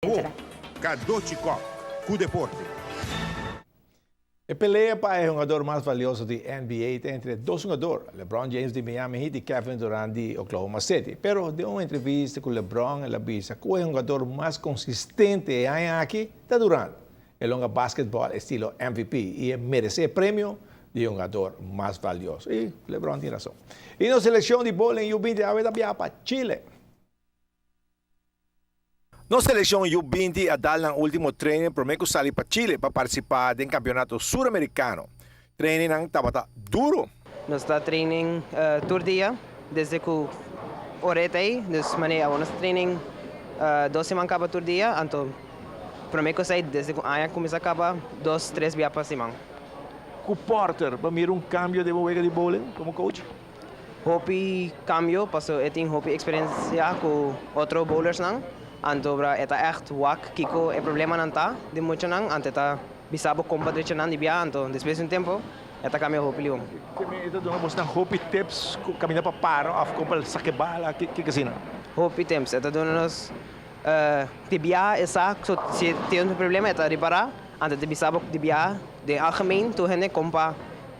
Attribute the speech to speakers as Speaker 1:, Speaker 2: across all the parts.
Speaker 1: Bo, Cadochi Kock, cu deporte.
Speaker 2: E pelea pa e hungador mas valioso di NBA ta entre dos hungador, LeBron James di Miami Heat y Kevin Durant di Oklahoma City. Pero den un entrevista cu LeBron el a bisa cu e hungador mas consistente e aña aki ta Durant. El hunga basketball estilo MVP y e merece e premio di hungador mas valioso. Y LeBron tin razon. Y nos seleccion di bowling U20 awe ta biaha pa Chile. Nos seleccion U 20 a dal nan ultimo training prome cu sali pa Chile pa participa den Campeonato Suramericano. Trainingnan tabata duro.
Speaker 3: Nos ta training tur dia desde cu ora e ta ey, dus manera awor nos ta training dos siman caba tur dia, anto prome cu esey desde cu aña cuminsa caba dos tres bia pa siman.
Speaker 2: Cu Porter pa mira un cambio den bo wega di bowling como coach?
Speaker 3: Hopi cambio paso e tin hopi experiencia cu otro bowlersnan anto bra e ta echt wak kico e problemanan ta di muchanan anto e ta bisa bo con pa drecha nan di bia anto despues di un tempo e ta cambia hopi lion.
Speaker 2: E ta duna bosnan hopi tips cu caminda pa para of con pa saca e bala kico asina?
Speaker 3: Hopi tips e ta duna nos di bia e sa si tin un problema e ta ripara anto e ta bisa bo di bia den algemeen tur hende con pa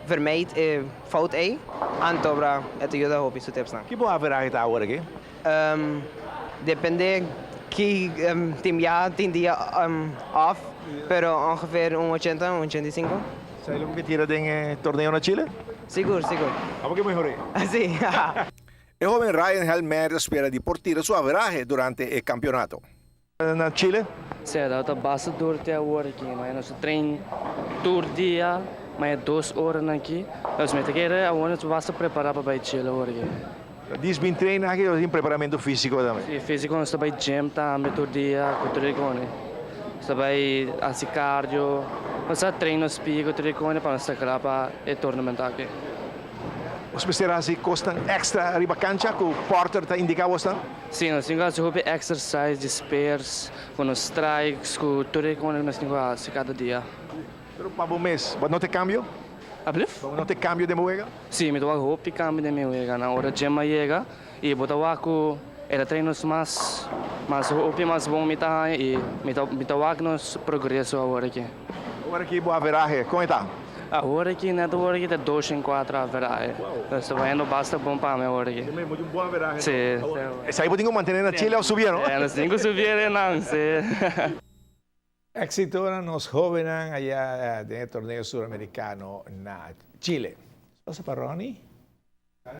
Speaker 3: vermijd e fout ey, anto bra e ta yuda hopi su tipsnan.
Speaker 2: Ki bo averahe ta awor aki?
Speaker 3: Depende ki tin bia tin dia off, pero ongeveer un ochenta, un 85.
Speaker 2: Sa e loke ke tira den e torneo na Chile?
Speaker 3: Sigur, sigur.
Speaker 2: Abo ke mehor'é?
Speaker 3: Si.
Speaker 2: E hoben Ryan Helmer ta spera di por tira su averahe durante e campeonato. Na Chile.
Speaker 4: Sí, ta basta duro te awor aki. Ma nos ta train tur dia, ma e dos oranan aki. Nos mi ta kere awor nos basta prepara pa bai Chile awor aki.
Speaker 2: Dis bin train aki o tin preparamento fisico tambe?
Speaker 4: Sí, fisico nos ta bai gym tambe tur dia cu tur e cone. Nos ta bai haci cardio, nos ta train nos pia cu tur e cone pa nos ta cla pa e tournament aki.
Speaker 2: Bos mester haci cosnan extra riba cancha cu Porter ta indica bosnan?
Speaker 4: Sí, nos tin ku hasi hopi exercise di spers, ku nos strikes, ku tur e kos ku nos tin ku hasi kada dia.
Speaker 2: Pero pa bo mes, bo a nota e kambio?
Speaker 4: Ablief?
Speaker 2: Bo a nota e kambio den bo wega?
Speaker 4: Sí, mi ta wak hopi kambio den mi wega. Na ora Jim a yega i bo ta wak ku e ta train nos mas, mas hopi mas bon mi ta haña i mi ta mi ta wak nos progreso awor aki.
Speaker 2: Awor aki bo averahe, kon e ta?
Speaker 4: Awor aki net awor aki ta dos en cuatro averahe. Entonces ta bayendo basta bon pa mi awor aki.
Speaker 2: Bo tin un bon averahe.
Speaker 4: Si.
Speaker 2: Esaki bo tin cu mantene na Chile of subié no?
Speaker 4: Nos tin cu subié den nan, si.
Speaker 2: Exito na nos hobennan aya den e torneo suramericano na Chile. Pasa pa Ronnie.